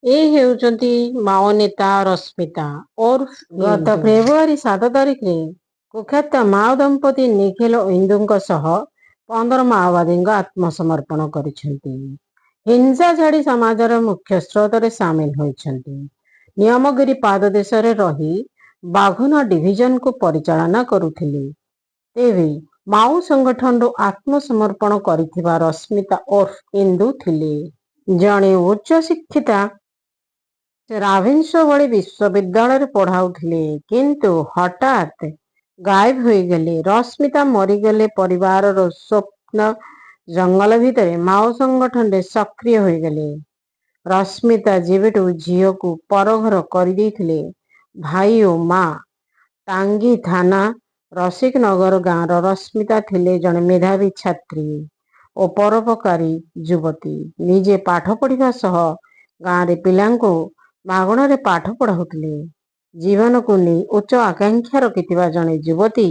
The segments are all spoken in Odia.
ଏ ହେଉଛନ୍ତି ମାଓନେତା ରଶ୍ମିତା ଓରଫ ଗତ ଫେବୃଆରୀ 7 ତାରିଖରେ କୁଖ୍ୟାତ ମାଓ ଦମ୍ପତି ନିଖିଲ ଓ ଇନ୍ଦୁଙ୍କ ସହ 15 ମାଓବାଦୀଙ୍କ ଆତ୍ମସମର୍ପଣ କରିଛନ୍ତି। ହିଂସା ଛାଡ଼ି ସମାଜର ମୁଖ୍ୟ ସ୍ରୋତରେ ସାମିଲ ହୋଇଛନ୍ତି। ନିୟମଗିରି ପାଦଦେଶରେ ରହି ବାଘୁନା ଡିଭିଜନକୁ ପରିଚାଳନା କରୁଥିଲେ। ତେବେ ମାଓ ସଂଗଠନରୁ ଆତ୍ମସମର୍ପଣ କରିଥିବା ରଶ୍ମିତା ଓର୍ଫ ଇନ୍ଦୁ ଥିଲେ ଜଣେ ଉଚ୍ଚଶିକ୍ଷିତା। ସେ ରାଭେନ୍ସା ଭଳି ବିଶ୍ୱବିଦ୍ୟାଳୟରେ ପଢ଼ାଉଥିଲେ। କିନ୍ତୁ ହଠାତ୍ ଗାଏବ ହୋଇଗଲେ। ରଶ୍ମିତା ମରିଗଲେ ପରିବାରର ସ୍ୱପ୍ନ ଜଙ୍ଗଲ ଭିତରେ ମାଓ ସଂଗଠନରେ ସକ୍ରିୟ ହୋଇଗଲେ। ରଶ୍ମିତା ଯେବେଠୁ ଝିଅକୁ ପରଘର କରିଦେଇଥିଲେ ଭାଇ ଓ ମା। ଟାଙ୍ଗୀ ଥାନା ରସିକନଗର ଗାଁର ରଶ୍ମିତା ଥିଲେ ଜଣେ ମେଧାବୀ ଛାତ୍ରୀ ଓ ପରୋପକାରୀ ଯୁବତୀ। ନିଜେ ପାଠ ପଢ଼ିବା ସହ ଗାଁରେ ପିଲାଙ୍କୁ ମାଗଣାରେ ପାଠ ପଢ଼ାଉଥିଲେ। ଜୀବନକୁ ନେଇ ଉଚ୍ଚ ଆକାଂକ୍ଷା ରଖିଥିବା ଜଣେ ଯୁବତୀ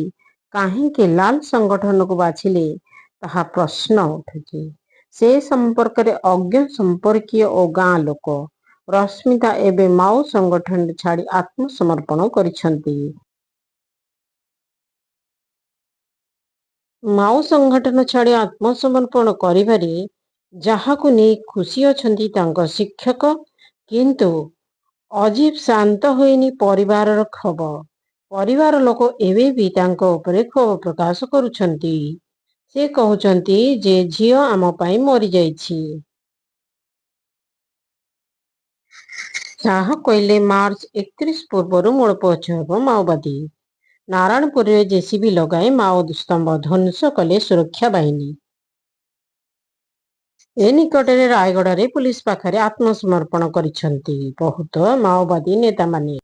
କାହିଁକି ଲାଲ ସଂଗଠନକୁ ବାଛିଲେ, ତାହା ପ୍ରଶ୍ନ ଉଠୁଛି। ସେ ସମ୍ପର୍କରେ ଅଜ୍ଞ ସମ୍ପର୍କୀୟ ଓ ଗାଁ ଲୋକ। ରଶ୍ମିତା ଏବେ ମାଓ ସଂଗଠନ ଛାଡ଼ି ଆତ୍ମସମର୍ପଣ କରିଛନ୍ତି। ମାଓ ସଂଗଠନ ଛାଡ଼ି ଆତ୍ମସମର୍ପଣ କରିବାରେ ଯାହାକୁ ନେଇ ଖୁସି ଅଛନ୍ତି ତାଙ୍କ ଶିକ୍ଷକ, କିନ୍ତୁ ଅଜୀବ ଶାନ୍ତ ହୋଇନି ପରିବାରର କ୍ଷୋଭ। ପରିବାର ଲୋକ ଏବେ ବି ତାଙ୍କ ଉପରେ କ୍ଷୋଭ ପ୍ରକାଶ କରୁଛନ୍ତି। ସେ କହୁଛନ୍ତି ଯେ ଝିଅ ଆମ ପାଇଁ ମରିଯାଇଛି। ଶାହ କହିଲେ, ମାର୍ଚ୍ଚ 31 ପୂର୍ବରୁ ମୂଳପୋଛ ହେବ ମାଓବାଦୀ। ନାରାୟଣପୁରରେ ଜେସିବି ଲଗାଇ ମାଓ ସ୍ତମ୍ଭ ଧ୍ୱଂସ କଲେ ସୁରକ୍ଷା ବାହିନୀ। ଏ ନିକଟରେ ରାୟଗଡ଼ାରେ ପୁଲିସ ପାଖରେ ଆତ୍ମସମର୍ପଣ କରିଛନ୍ତି ବହୁତ ମାଓବାଦୀ ନେତାମାନେ।